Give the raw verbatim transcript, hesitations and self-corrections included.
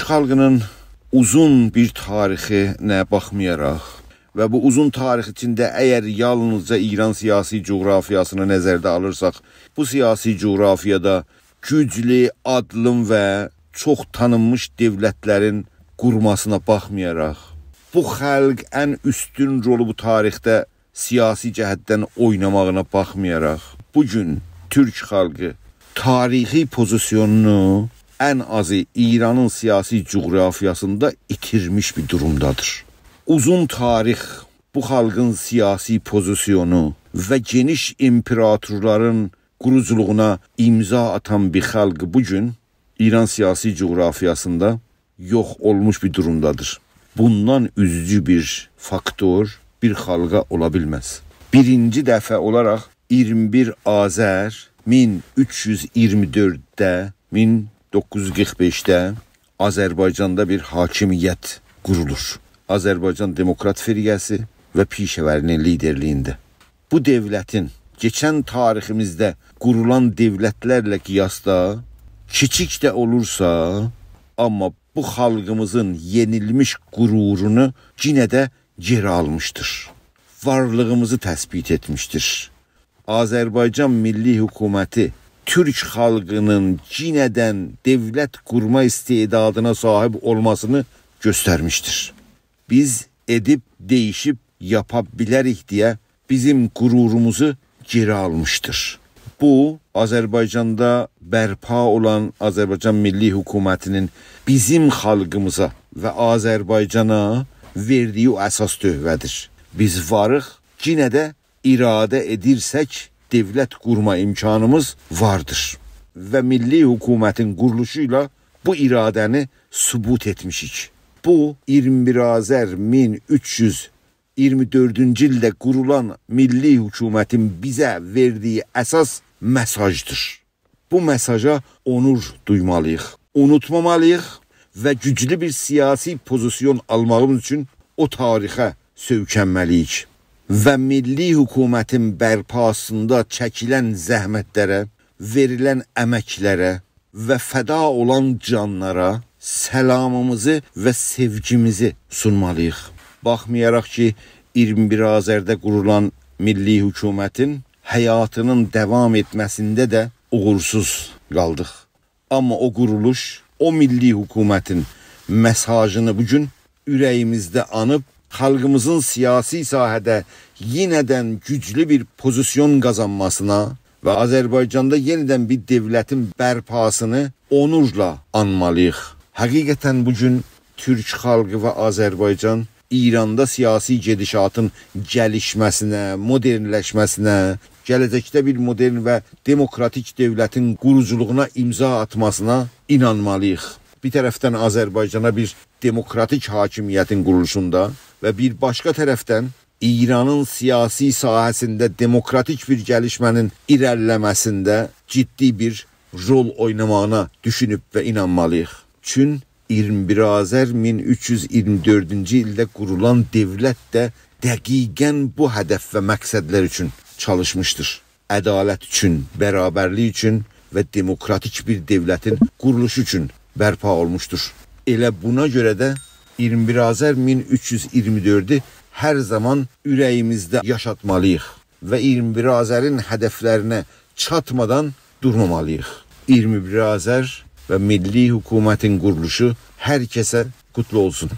خالقینین اوزون بیر تاریخینه باخمایاراق و بو اوزون تاریخ ایچینده اگر یالنیزجا ایران سیاسی جغرافیاسینی نظرده آلیرساق، بو سیاسی جغرافیادا گوجلو، آدلیم و چوخ تانینمیش دؤولتلرین قورماسینا باخمایاراق، بو خالق ان اوستون رولو بو تاریخده سیاسی جهتدن اویناماغینا باخمایاراق، بو گون تورک خالقی تاریخی پوزیسیونونو ان آزی ایرانین سیاسی جغرافیاسیندا ایتیرمیش بیر دورومدادیر. اوزون تاریخ، بو خالقین سیاسی پوزیسیونو و گئنیش ایمپراتورلارین قوروجولوغونا امضا آتان بیر خالق بو گون ایران سیاسی جغرافیاسیندا یوخ اولموش بیر دورومدادیر. بوندان اوزوجو بیر فاکتور بیر خالقا اولا بیلمز. بیرینجی دفعه اولاراق اییرمی بیر آذر مین اوچ یوز اییرمی دؤردده، مین دوققوز یوز قیرخ بئشده آذربایجاندا بیر حاکمیت قورولور. آذربایجان دموکرات فرقه‌سی و پیشه‌وری‌نین لیدرلیگینده. بو دؤولتین کئچن تاریخیمیزده قورولان دؤولتلرله قیاسدا کیچیک ده اولورسا، آمما بو خالقیمیزین یئنیلمیش غرورونو یئنه ده گئری آلمیشدیر. وارلیغیمیزی تثبیت ائتمیشدیر. آذربایجان میللی حکومتی تورک خالقینین یئنیدن دؤولت قورما استعدادینا صاحیب اولماسینی گؤسترمیشدیر. بیز ائدیب، دییشیب، یاپا بیلریک دئیه بیزیم غروروموزو گئری آلمیشدیر. بو، آذربایجاندا برپا اولان آذربایجان میللی حکومتی‌نین بیزیم خالقیمیزا و آذربایجانا وئردیگی او اساس تحفه‌دیر. بیز واریق، یئنه ده اراده ائدیرسک، دؤولت قورما امکانیمیز واردیر. و میللی حکومتین قورولوشو ایله بو اراده‌نی ثبوت ائتمیشیک. بو، اییرمی بیر آذر مین اوچ یوز اییرمی دؤردونجو ایلده قورولان میللی حکومتین بیزه وئردیگی اساس مئساژدیر. بو مئساژا اونور دویمالیییق، اونوتمامالیییق و گوجلو بیر سیاسی پوزیسیون آلماغیمیز اوچون او تاریخه سؤیکنمه‌لیییک. و میللی حکومتین برپاسیندا چکیلن زحمتلره، وئریلن امکلره و فدا اولان جانلارا سلامیمیزی و سئوگیمیزی سونمالیییق. باخمایاراق کی، اییرمی بیر آذرده قورولان میللی حکومتین حیاتی‌نین داوام ائتمه‌سینده ده اوغورسوز قالدیق. آمما او قورولوش، او میللی حکومتین مئساژینی بو گون اوره‌ییمیزده آنیب، خالقیمیزین سیاسی ساحه‌ده یئنیدن گوجلو بیر پوزیسیون قازانماسینا و آذربایجاندا یئنیدن بیر دؤولتین برپاسینی اونورلا آنمالیییق. حقیقتاً بو گون تورک خالقی و آذربایجان ایراندا سیاسی گئدیشاتین گلیشمه‌سینه، مدرنلشمه‌سینه، گله‌جکده بیر مدرن و دموکراتیک دؤولتین قوروجولوغونا امضا آتماسینا اینانمالیییق. بیر طرفدن آذربایجانا بیر دموکراتیک حاکمیتین قورولوشوندا و بیر باشقا طرفدن ایرانین سیاسی ساحه‌سینده دموکراتیک بیر گلیشمه‌نین ایره‌لیله‌مه‌سینده جدی بیر رول اویناماغینا دوشونوب و اینانمالیییق. چون اییرمی بیر آذر مین اوچ یوز اییرمی دؤردونجو ایلده قورولان دؤولت ده دقیقاً بو هدف و مقصدلر اوچون چالیشمیشدیر. عدالت اوچون، برابرلیک اوچون و دموکراتیک بیر دؤولتین قورولوشو اوچون برپا اولموشدور. ائله بونا گؤره ده اییرمی بیر آذر مین اوچ یوز اییرمی دؤردو هر زامان اوره‌ییمیزده یاشاتمالیییق و اییرمی بیر آذرین هدفلرینه چاتمادان دورمامالیییق. اییرمی بیر آذر و میللی حکومتین قورولوشو هر کسه قوتلو اولسون.